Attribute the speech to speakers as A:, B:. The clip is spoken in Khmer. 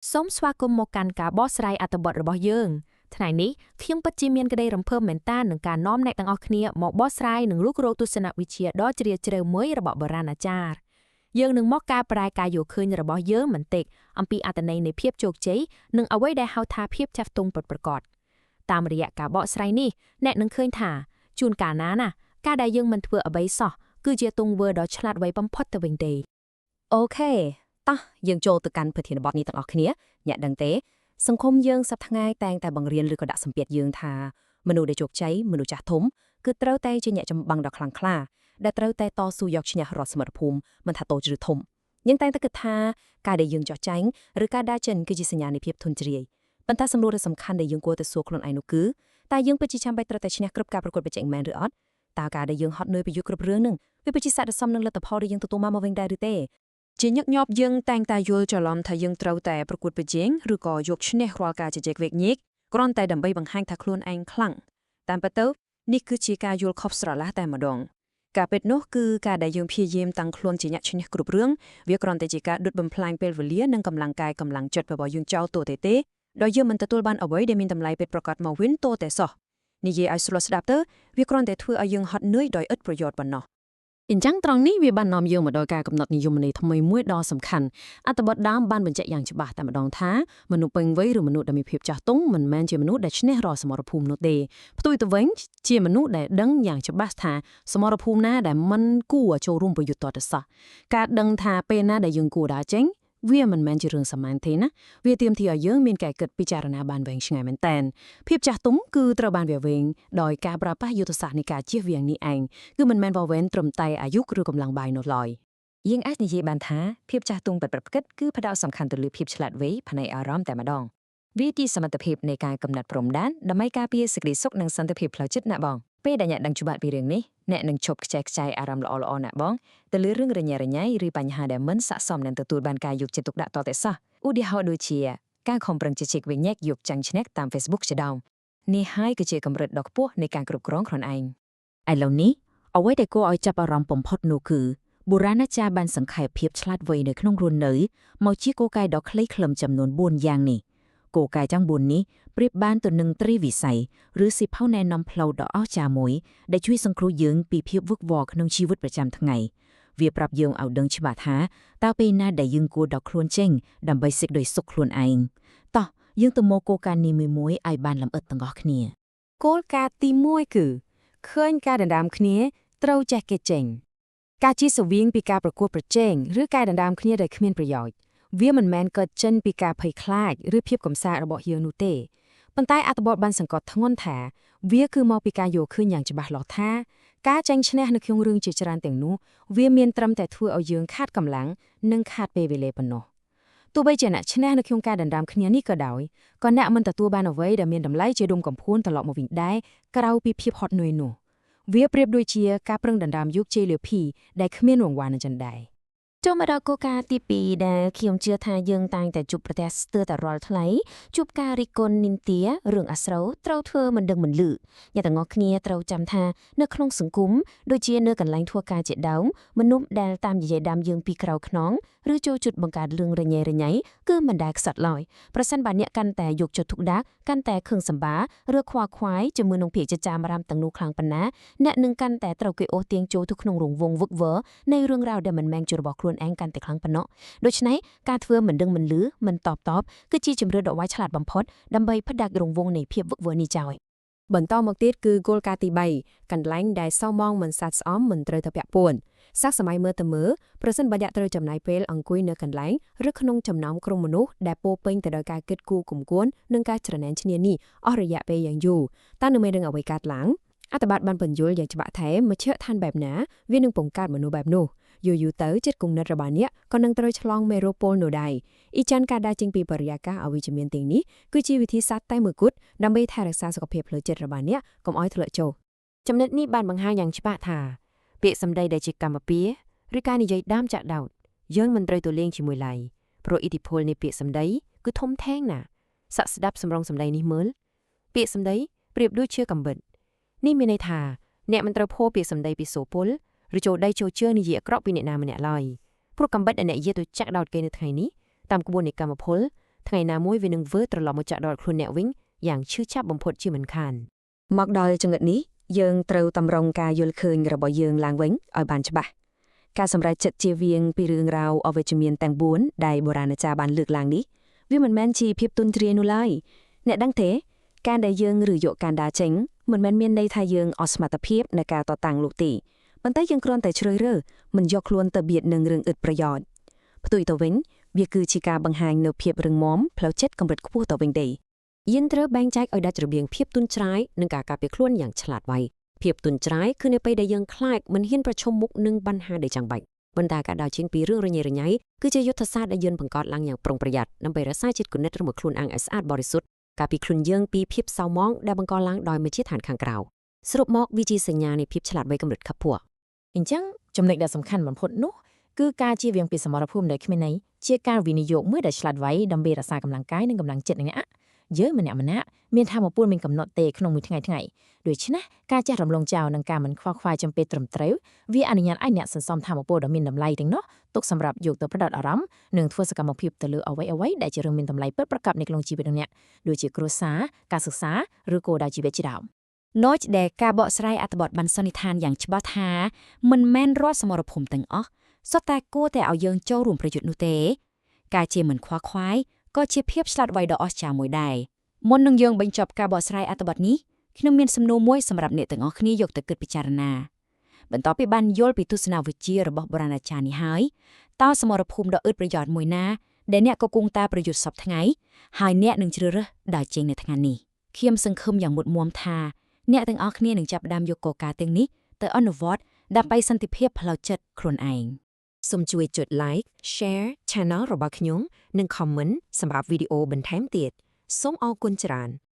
A: សូមស្វាគមន៍មកកាន់ការបកស្រាយអត្ថបទរបស់យើងថ្ងៃនេះខ្ញុំពិតជាមានក្តីរំភើបមែនទែននឹងការនាំអ្នកទាំងអស់គ្នាមកបកស្រាយនិងរុករកទស្សនវិជ្ជាដ៏ជ្រាលជ្រៅមួយរបស់បុរាណាចារ្យយើងនឹងមកកែប្រែការយល់ឃើញរបស់យើងបន្តិចអំពីអត្ថន័យនៃភាពជោគជ័យនិងអ្វីដែលហៅថាភាពចាស់ទុំពិតប្រាកដតាមរយៈការបកស្រាយនេះអ្នកនឹងឃើញថាជួនកាលណាណាការដែលយើងមិនធ្វើអ្វីសោះគឺជាទង្វើដ៏ឆ្លាតវៃបំផុតទៅវិញទេ
B: OK តោះយើងចូលទៅកាន់ប្រធានបទនេះទាំងអស់គ្នាអ្នកដឹងទេ សង្គមយើងសប្តាហ៍ថ្ងៃតែងតែបង្រៀនឬក៏ដាក់សម្ពាធយើងថាមនុស្សដែលជោគជ័យមនុស្សចាស់ធំគឺត្រូវតែជាអ្នកចម្បាំងដ៏ខ្លាំងក្លាដែលត្រូវតែតស៊ូយកឈ្នះរាល់សមរភូមិមិនថាតូចឬធំយើងតែងតែគិតថាការដែលយើងចោះចាញ់ឬការដើរចេញគឺជាសញ្ញានៃភាពធន់ជ្រាយប៉ុន្តែសំណួរដ៏សំខាន់ដែលយើងគួរតែសួរខ្លួនឯងនោះគឺតើយើងពិតជាចាំបាច់ត្រូវតែឈ្នះគ្រប់ការប្រកួតប្រជែងមែនឬអត់តើការដែលយើងហត់នឿយប្រយុទ្ធគ្រប់រឿងនឹងវាពិតជាស័ក្តិសមនឹងលទ្ធផលដែលយើងទទួលមកមកវិញដែរឬទេ
C: ជាញឹកញាប់យើងតែងតែយល់ច្រឡំថាយើងត្រូវតែប្រកួតប្រជែងឬក៏យកឈ្នះរាល់ការជជែកវែកញែកគ្រាន់តែដើម្បីបង្ហាញថាខ្លួនឯងខ្លាំងតាមពិតទៅនេះគឺជាការយល់ខុសស្រឡះតែម្ដងការពិតនោះគឺការដែលយើងព្យាយាមតាំងខ្លួនជាអ្នកឈ្នះគ្រប់រឿងវាគ្រាន់តែជាការដុតបំផ្លាញពេលវេលានិងកម្លាំងកាយកម្លាំងចិត្តរបស់យើងចោលទទេដោយយើងមិនទទួលបានអ្វីដែលមានតម្លៃពិតប្រាកដមកវិញទោះតែសោះនិយាយឲ្យស្រួលស្ដាប់ទៅវាគ្រាន់តែធ្វើឲ្យយើងហត់នឿយដោយឥតប្រយោជន៍ប៉ុណ្ណោះ
D: អញ្ចឹងត្រង់នេះវាបាននាំយើងមកដល់ការកំណត់និយមន័យថ្មីមួយដ៏សំខាន់អត្ថបទដើមបានបញ្ជាក់យ៉ាងច្បាស់តែម្ដងថាមនុស្សពេញវ័យឬមនុស្សដែលមានភាពចាស់ទុំមិនមែនជាមនុស្សដែលឈ្នះរាល់សមរភូមិនោះទេផ្ទុយទៅវិញជាមនុស្សដែលដឹងយ៉ាងច្បាស់ថាសមរភូមិណាដែលមិនគួរចូលរួមប្រយុទ្ធតទៅសោះការដឹងថាពេលណាដែលយើងគួរដើរចេញវាមិនមែនជារឿងសាមញ្ញទេណាវាទាមទារឲ្យយើងមានការគិតពិចារណាបានវែងឆ្ងាយមែនតើភាពចាស់ទុំគឺត្រូវបានវាវែងដោយការប្រើប្រាស់យុទ្ធសាស្ត្រនៃការជៀសវាងនេះឯង គឺមិនមែនវាវែងត្រឹមតែអាយុឬកម្លាំងបាយនោះឡើយ
E: យើងអាចនិយាយបានថាភាពចាស់ទុំពិតប្រាកដគឺផ្ដោតសំខាន់ទៅលើភាពឆ្លាតវៃផ្នែកអារម្មណ៍តែម្ដងវាជាសមត្ថភាពនៃការកំណត់ព្រំដែនដើម្បីការពារសេចក្តីសុខនិងសន្តិភាពផ្លូវចិត្តណាបងពេលដែលអ្នកដឹងច្បាស់ពីរឿងនេះអ្នកនឹងឈប់ខ្ជះខ្ជាយអារម្មណ៍ល្អៗណាបងទៅលើរឿងរញ៉េរញ៉ៃឬបញ្ហាដែលមិនស័ក្តិសមនឹងទទួលបានការយកចិត្តទុកដាក់តតែសោះឧទាហរណ៍ដូចជាការខំប្រឹងជជែកវិញ្ញាយកចាញ់ឈ្នះតាម Facebook ជាដើមនេះហើយគឺជាកម្រិតដ៏ខ្ពស់នៃការគ្រប់គ្រងខ្លួនឯង
F: ឥឡូវនេះអ្វីដែលគួរឲ្យចាប់អារម្មណ៍បំផុតនោះគឺបុរាណាចារ្យបានសង្ខេបភាពឆ្លាតវៃនៅក្នុងរស់នៅមកជាគោលការណ៍ដ៏ខ្លីខ្លឹមចំនួន4យ៉ាងនេះគោលការណ៍ទាំង4នេះប្រៀបបានទៅនឹងត្រីវិស័យឬសៀវភៅណែនាំផ្លូវដ៏អស្ចារ្យមួយដែលជួយសង្គ្រោះយើងពីភាពវឹកវរក្នុងជីវិតប្រចាំថ្ងៃវាប្រាប់យើងឲ្យដឹងច្បាស់ថាតើពេលណាដែលយើងគួរដកខ្លួនចេញដើម្បីសេចក្តីសុខខ្លួនឯងតោះយើងទៅមកគោលការណ៍នេះមួយៗឲ្យបានលម្អិតទាំងអស់គ្នា
G: គោលការណ៍ទី1គឺឃើញការដណ្ដើមគ្នាត្រូវចេះគេចេញការជិះសវៀងពីការប្រកួតប្រជែងឬការដណ្ដើមគ្នាដោយគ្មានប្រយោជន៍វាមិនមែនកើតចេញពីការភ័យខ្លាចឬភាពកំសាករបស់យើងនោះទេប៉ុន្តែអត្ថបទបានសង្កត់ធ្ងន់ថាវាគឺមកពីការយល់ឃើញយ៉ាងច្បាស់លាស់ថាការចាញ់ឈ្នះនៅក្នុងរឿងជាច្រើនទាំងនោះវាមានត្រឹមតែធ្វើឲ្យយើងខាតកម្លាំងនិងខាតពេលវេលាប៉ុណ្ណោះទោះបីជាអ្នកឈ្នះនៅក្នុងការដណ្ដើមគ្នានេះក៏ដោយក៏អ្នកមិនទទួលបានអ្វីដែលមានតម្លៃជាដុំកំភួនត្រឡប់មកវិញដែរក្រៅពីភាពហត់នឿយនោះវាប្រៀបដូចជាការប្រឹងដណ្ដើមយកជ័យលាភីដែលគ្មានរង្វាន់អញ្ចឹងដែរ
A: ចូលមកដល់គោលការណ៍ទី2ដែលខ្ញុំជឿថាយើងតែងតែជួបប្រទះស្ទើរតែរាល់ថ្ងៃជួបការរិះគន់និន្ទារឿងអាស្រូវត្រូវធ្វើមិនដឹងមិនលឺអ្នកទាំងអស់គ្នាត្រូវចាំថានៅក្នុងសង្គមដូចជានៅកន្លែងធ្វើការជាដើមមនុស្សដែលតាមនិយាយដាំយើងពីក្រៅខ្នងឬចូលជុតបង្កើតរឿងរញ៉េរញ៉ៃគឺមិនដែលខ្សត់ឡើយប្រសិនបើអ្នកកាន់តែយកចិត្តទុកដាក់កាន់តែខឹងសម្បាឬខ្វល់ខ្វាយជាមួយនឹងភាពចចាមរាមទាំងនោះខ្លាំងប៉ុណ្ណាអ្នកនឹងកាន់តែត្រូវគេអូសទាញចូលទៅក្នុងរង្វង់វឹកវរ នៃរឿងរ៉ាវដែលមិនមែនជារបស់ខ្លួនឯងកាន់តែខ្លាំងប៉ុណ្ណោះដូច្នេះការធ្វើមិនដឹងមិនលឺមិនតបតបគឺជាជម្រើសដ៏វៃឆ្លាតបំផុតដើម្បីផ្ដាច់រង្វង់នៃភាពវឹកវរនេះចោល
H: បន្តមកទៀតគឺគោលការណ៍ទី3កន្លែងដែលសោមងមិនស័ក្តិស្អំមិនត្រូវទៅពាក់ព័ន្ធសាកសម័យមើលទៅមើលប្រសិនបើអ្នកត្រូវចំណាយពេលអង្គុយនៅកន្លែងឬក្នុងចំណោមក្រុមមនុស្សដែលពោរពេញទៅដោយការគិតគូរគុំគួននិងការច្រណែនឈ្នានីសអស់រយៈពេលយ៉ាងយូរតើនឹងមានរឿងអ្វីកើតឡើងអត្ថបទបានពន្យល់យ៉ាងច្បាស់ថាមជ្ឈដ្ឋានបែបណាវានឹងបង្កើតមនុស្សបែបនោះយូរៗទៅចិត្តគំនិតរបស់អ្នកក៏នឹងត្រូវឆ្លងមេរោគពុលនោះដែរអ៊ីចាន់ការដើរចេញពីបរិយាកាសអវិជ្ជមានទាំងនេះគឺជាវិធីសាស្ត្រតែមួយគត់ដើម្បីថែរក្សាសុខភាពផ្លូវចិត្តរបស់អ្នកកុំឲ្យធ្លាក់ចុះ
G: ចំណុចនេះបានបង្ហាញយ៉ាងច្បាស់ថាពាក្យសម្ដីដែលជាកម្មពៀឬការនិយាយដើមចាក់ដោតយើងមិនត្រូវទៅលេងជាមួយឡើយព្រោះឥទ្ធិពលនៃពាក្យសម្ដីគឺធំធេងណាស់សាក់ស្ដាប់សម្រងសម្ដីនេះមើលពាក្យសម្ដីប្រៀបដូចជាកំបិតនេះមានន័យថាអ្នកមិនត្រូវភោពាក្យសម្ដីពីសូពលឬចូលដៃចូលជើងនិយាយអាក្រក់ពីអ្នកណាម្នាក់ឡើយព្រោះកំបិតដែលអ្នកនិយាយទៅចាក់ដោតគេនៅថ្ងៃនេះតាមក្បួននៃកម្មពល
H: ថ្ងៃណាមួយវានឹងវិលត្រឡប់មកចាក់ដល់ខ្លួនអ្នកវិញយ៉ាងឈឺចាប់បំផុតជាមិនខាន
B: មកដល់ចំណុចនេះយើងត្រូវតម្រង់ការយល់ឃើញរបស់យើងឡើងវិញឲ្យបានច្បាស់ការសម្រេចចិត្តជៀសវាងពីរឿងរ៉ាវអវិជ្ជមានទាំង4ដែលបុរាណអាចារ្យបានលើកឡើងនេះវាមិនមែនជាភាពទន់ជ្រាយនោះឡើយអ្នកដឹងទេការដែលយើងឬយកការដើរចេញមិនមែនមានន័យថាយើងអស់សមត្ថភាពในការតតាំងលោកទេប៉ុន្តែយើងគ្រាន់តែជ្រើសរើសមិនយកខ្លួនទៅបៀតនឹងរឿងឥតប្រយោជន៍ផ្ទុយទៅវិញវាគឺជាការបង្ហាញនូវភាពរឹងមាំផ្លូវចិត្តកម្រិតខ្ពស់ទៅវិញទេ
H: យើងត្រូវបែងចែកឲ្យដាច់រវាងភាពទន់ជ្រាយនិងការការពារខ្លួនយ៉ាងឆ្លាតវៃភាពទន់ជ្រាយគឺនៅពេលដែលយើងខ្លាចមិនហ៊ានប្រឈមមុខនឹងបញ្ហាដែលចាំបាច់ប៉ុន្តែការដើរចេញពីរឿងរញ៉េរញ៉ៃគឺជាយុទ្ធសាស្ត្រដែលយើងបង្កើតឡើងយ៉ាងប្រុងប្រយ័ត្នដើម្បីរក្សាចិត្តគណិតរបស់ខ្លួនឯងឲ្យស្អាតបរិសុទ្ធការពីខ្លួនយើងពីភាពសៅហ្មងដែលបង្កឡើងដោយមជ្ឈដ្ឋានខាងក្រៅសរុបមកវាជាសញ្ញានៃភាពឆ្លាតវៃកម្រិតខ្ពស់
F: អញ្ចឹងចំណុចដែលសំខាន់បំផុតនោះគឺការជៀសវាងពីសមរភូមិដែលគ្មានន័យជាការវិនិយោគមួយដែលឆ្លាតវៃដើម្បីរក្សាកម្លាំងកាយនិងកម្លាំងចិត្តនៃអ្នកយើងម្នាក់ម្នាក់មានធម៌ពលមានកំណត់ទេក្នុងមួយថ្ងៃថ្ងៃដូច្នេះការចេះរំលងចោលនិងការមិនខ្វល់ខ្វាយចំពេលត្រឹមត្រូវវាអនុញ្ញាតឲ្យអ្នកសន្សំធម៌ពលដ៏មានតម្លៃទាំងនោះទុកសម្រាប់យកទៅផ្ដោតអារម្មណ៍និងធ្វើសកម្មភាពទៅលើអ្វីៗដែលជារឿងមានតម្លៃពិតប្រាកដនៅក្នុងជីវិតរបស់អ្នកដូចជាគ្រួសារការសិក្សាឬគោលដៅជីវិតជាដើម
E: ណូចដែលការបកស្រាយអត្ថបទបានសន្និដ្ឋានយ៉ាងច្បាស់ថាមិនមែនរាល់សមរភូមិទាំងអស់សុទ្ធតែគួរតែឲ្យយើងចូលរួមប្រយុទ្ធនោះទេ ការជាមិនខ្វល់ខ្វាយក៏ជាភាពឆ្លាតវៃដ៏អស្ចារ្យមួយដែរមុននឹងយើងបញ្ចប់ការបកស្រាយអត្ថបទនេះខ្ញុំមានសំណួរមួយសម្រាប់អ្នកទាំងអស់គ្នាយកទៅគិតពិចារណាបន្ទាប់ពីបានយល់ពីទស្សនវិជ្ជារបស់បុរាណអាចារ្យនេះហើយតើសមរភូមិដ៏ឥតប្រយោជន៍មួយណាដែលអ្នកក៏គង់តែប្រយុទ្ធសពថ្ងៃហើយអ្នកនឹងជ្រើសរើសដើរចេញនៅថ្ងៃនេះខ្ញុំសង្ឃឹមយ៉ាងមុតមមថា អ្នកទាំងអស់គ្នានឹងចាប់ផ្ដើមយកគោលការណ៍ទាំងនេះទៅអនុវត្តដើម្បីសន្តិភាពផ្លូវចិត្តខ្លួនឯង
G: សូមជួយចុច like share channel របស់ខ្ញុំនិង comment សម្រាប់វីដេអូបន្ថែមទៀតសូមអរគុណច្រើន។